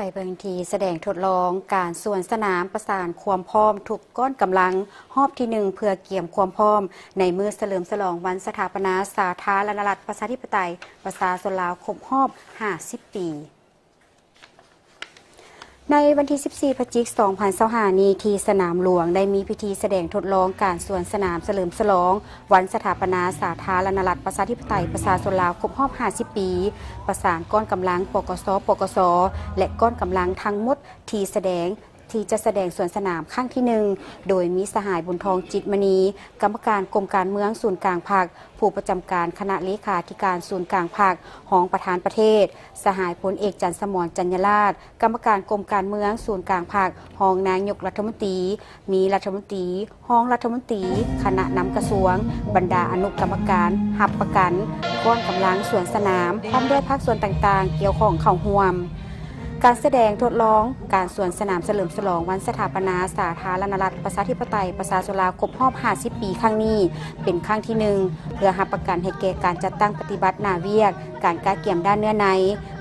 ໄປເບິ່ງທີ່ສະແດງທົດລອງການສວນສະໜາມປະສານຄວາມພ້ອມທຸກກ້ອນກຳລັງຮອບທີໜຶ່ງ ເພື່ອກຽມຄວາມພ້ອມໃນມື້ສະເຫຼີມສະຫຼອງວັນສະຖາປະນາສາທາລະນະລັດປະຊາທິປະໄຕປະຊາຊົນລາວຄົບຮອບຫ້າສິບປີ. ໃນວັນທີສິບສີ່ ພະຈິກ ສອງພັນຊາວຫ້ານີ້ ທີ່ສະໜາມຫຼວງໄດ້ມີພິທີສະແດງທົດລອງການສວນສະໜາມສະເຫຼີມສະຫຼອງວັນສະຖາປະນາສາທາລະນະລັດປະຊາທິປະໄຕປະຊາຊົນລາວຄົບຮອບຫ້າສິບປີ ປະສານກ້ອນກຳລັງ ປກສ ປກສ ແລະ ກ້ອນກຳລັງທັງໝົດທີ່ສະແດງ ທີ່ຈະສະແດງສວນສະໜາມຄັ້ງທີໜຶ່ງ ໂດຍມີສະຫາຍ ບຸນທອງ ຈິດມະນີ ກຳມະການກົມການເມືອງສູນກາງພັກ, ຜູ້ປະຈຳການຄະນະເລຂາທິການສູນກາງພັກ, ຮອງປະທານປະເທດ, ສະຫາຍ ພົນເອກ ຈັນສະໝອນ ຈັນຍະລາດ ກຳມະການກົມການເມືອງສູນກາງພັກ, ຮອງນາຍົກລັດຖະມົນຕີ, ມີລັດຖະມົນຕີ, ຮອງລັດຖະມົນຕີ, ຄະນະນຳກະຊວງ, ບັນດາອະນຸກຳມະການຮັບປະກັນ, ກ້ອນກຳລັງສວນສະໜາມ ພ້ອມດ້ວຍພາກສ່ວນຕ່າງໆກ່ຽວຂ້ອງເຂົ້າຮ່ວມ. ການສະແດງທົດລອງການສວນສະໜາມສະເຫຼີມສະຫຼອງວັນສະຖາປະນາສາທາລະນະລັດປະຊາທິປະໄຕປະຊາຊົນລາວຄົບຮອບຫ້າສິບປີຄັ້ງນີ້ ເປັນຄັ້ງທີໜຶ່ງ ເພື່ອຮັບປະກັນໃຫ້ແກ່ການຈັດຕັ້ງປະຕິບັດໜ້າວຽກ, ການກະກຽມດ້ານເນື້ອໃນ,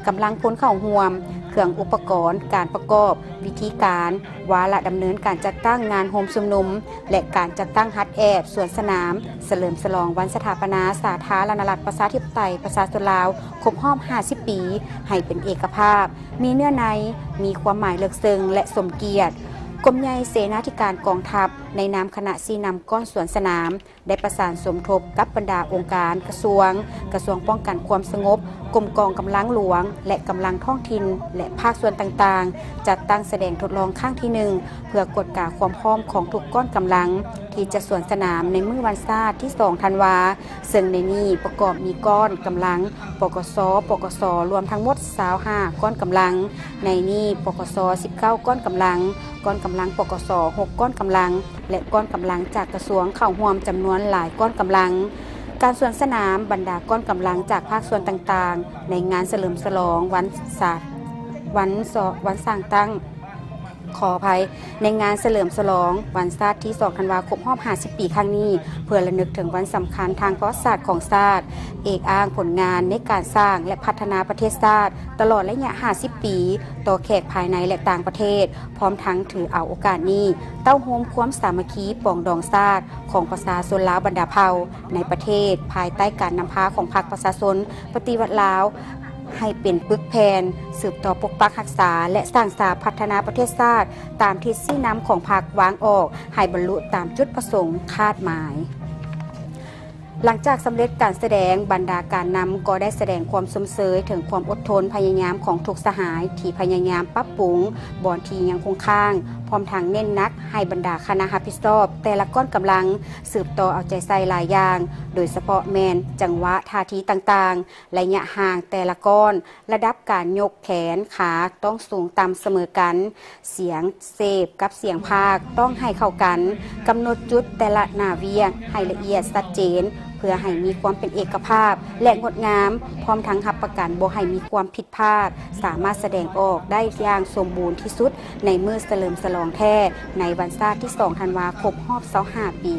ກຳລັງພົນເຂົ້າຮ່ວມ, ເຄື່ອງອຸປະກອນ, ການປະກອບ, ວິທີການ, ວາລະດຳເນີນການຈັດຕັ້ງງານໂຮມຊຸມນຸມ ແລະ ການຈັດຕັ້ງຮັດແອບສວນສະໜາມສະເຫຼີມສະຫຼອງວັນສະຖາປະນາສາທາລະນະລັດປະຊາທິປະໄຕປະຊາຊົນລາວຄົບຮອບຫ້າສິບປີ ໃຫ້ເປັນເອກະພາບ, ມີເນື້ອໃນ, ມີຄວາມໝາຍເລິກເຊິ່ງ ແລະ ສົມກຽດ. ກົມໃຫຍ່ເສນາທິການກອງທັບ ໃນນາມຄະນະຊີ້ນຳກ້ອນສວນສະໜາມ ໄດ້ປະສານສົມທົບກັບບັນດາອົງການ, ກະຊວງ, ກະຊວງປ້ອງກັນຄວາມສະຫງົບ, ກົມກອງກຳລັງຫຼວງ ແລະ ກຳລັງທ້ອງຖິ່ນ ແລະ ພາກສ່ວນຕ່າງໆ ຈັດຕັ້ງສະແດງທົດລອງຄັ້ງທີໜຶ່ງ ເພື່ອກວດກາຄວາມພ້ອມຂອງທຸກກ້ອນກຳລັງ ທີ່ຈະສວນສະໜາມໃນມື້ວັນຊາດທີສອງທັນວາ, ເຊິ່ງໃນນີ້ປະກອບມີກ້ອນກຳລັງ ປກສ, ປກສ ລວມທັງໝົດຊາວຫ້າກ້ອນກຳລັງ, ໃນນີ້ ປກສ ສິບເກົ້າກ້ອນກຳລັງ, ກ້ອນກຳລັງ ປກສ ຫົກກ້ອນກຳລັງ ແລະ ກ້ອນກຳລັງຈາກກະຊວງເຂົ້າຮ່ວມຈຳນວນຫຼາຍກ້ອນກຳລັງ. ການສວນສະໜາມບັນດາກ້ອນກຳລັງຈາກພາກສ່ວນຕ່າງໆ ໃນງານສະເຫຼີມສະຫຼອງວັນສາ ວັນສະ ວັນສ້າງຕັ້ງ ຂໍອະໄພ, ໃນງານສະເຫຼີມສະຫຼອງວັນຊາດທີສອງທັນວາຄົບຮອບຫ້າສິບປີຄັ້ງນີ້ ເພື່ອລະນຶກເຖິງວັນສຳຄັນທາງປະຫວັດສາດຂອງຊາດ, ເອກອ້າງຜົນງານໃນການສ້າງ ແລະ ພັດທະນາປະເທດຊາດຕະຫຼອດໄລຍະຫ້າສິບປີ ຕໍ່ແຂກພາຍໃນ ແລະ ຕ່າງປະເທດ, ພ້ອມທັງຖືເອົາໂອກາດນີ້ເຕົ້າໂຮມຄວາມສາມັກຄີປອງດອງຊາດຂອງປະຊາຊົນລາວບັນດາເຜົ່າໃນປະເທດ ພາຍໃຕ້ການນຳພາຂອງພັກປະຊາຊົນປະຕິວັດລາວ ໃຫ້ເປັນປຶກແຜ່ນ ສືບຕໍ່ປົກປັກຮັກສາ ແລະ ສ້າງສາພັດທະນາປະເທດຊາດ ຕາມທິດຊີ້ນຳຂອງພັກວາງອອກ ໃຫ້ບັນລຸຕາມຈຸດປະສົງຄາດໝາຍ. ຫຼັງຈາກສຳເລັດການສະແດງ, ບັນດາການນຳກໍໄດ້ສະແດງຄວາມຊົມເຊີຍເຖິງຄວາມອົດທົນພະຍາຍາມຂອງທຸກສະຫາຍ ທີ່ພະຍາຍາມປັບປຸງບ່ອນທີ່ຍັງຄົງຄ້າງ, ພ້ອມທັງເນັ້ນໜັກໃຫ້ບັນດາຄະນະຮັບຜິດຊອບແຕ່ລະກ້ອນກຳລັງ ສືບຕໍ່ເອົາໃຈໃສ່ຫຼາຍຢ່າງ, ໂດຍສະເພາະແມ່ນຈັງຫວະທ່າທີຕ່າງໆ, ໄລຍະຫ່າງແຕ່ລະກ້ອນ, ລະດັບການຍົກແຂນຂາຕ້ອງສູງຕ່ຳສະເໝີກັນ, ສຽງເສບກັບສຽງພາກຕ້ອງໃຫ້ເຂົ້າກັນ, ກຳນົດຈຸດແຕ່ລະໜ້າວຽກໃຫ້ລະອຽດຊັດເຈນ ເພື່ອໃຫ້ມີຄວາມເປັນເອກະພາບ ແລະ ງົດງາມ, ພ້ອມທັງຮັບປະກັນບໍ່ໃຫ້ມີຄວາມຜິດພາດ, ສາມາດສະແດງອອກໄດ້ຢ່າງສົມບູນທີ່ສຸດໃນມື້ສະເຫຼີມສະຫຼອງແທ້ ໃນວັນຊາດທີສອງທັນວາຄົບຮອບຊາວຫ້າປີ.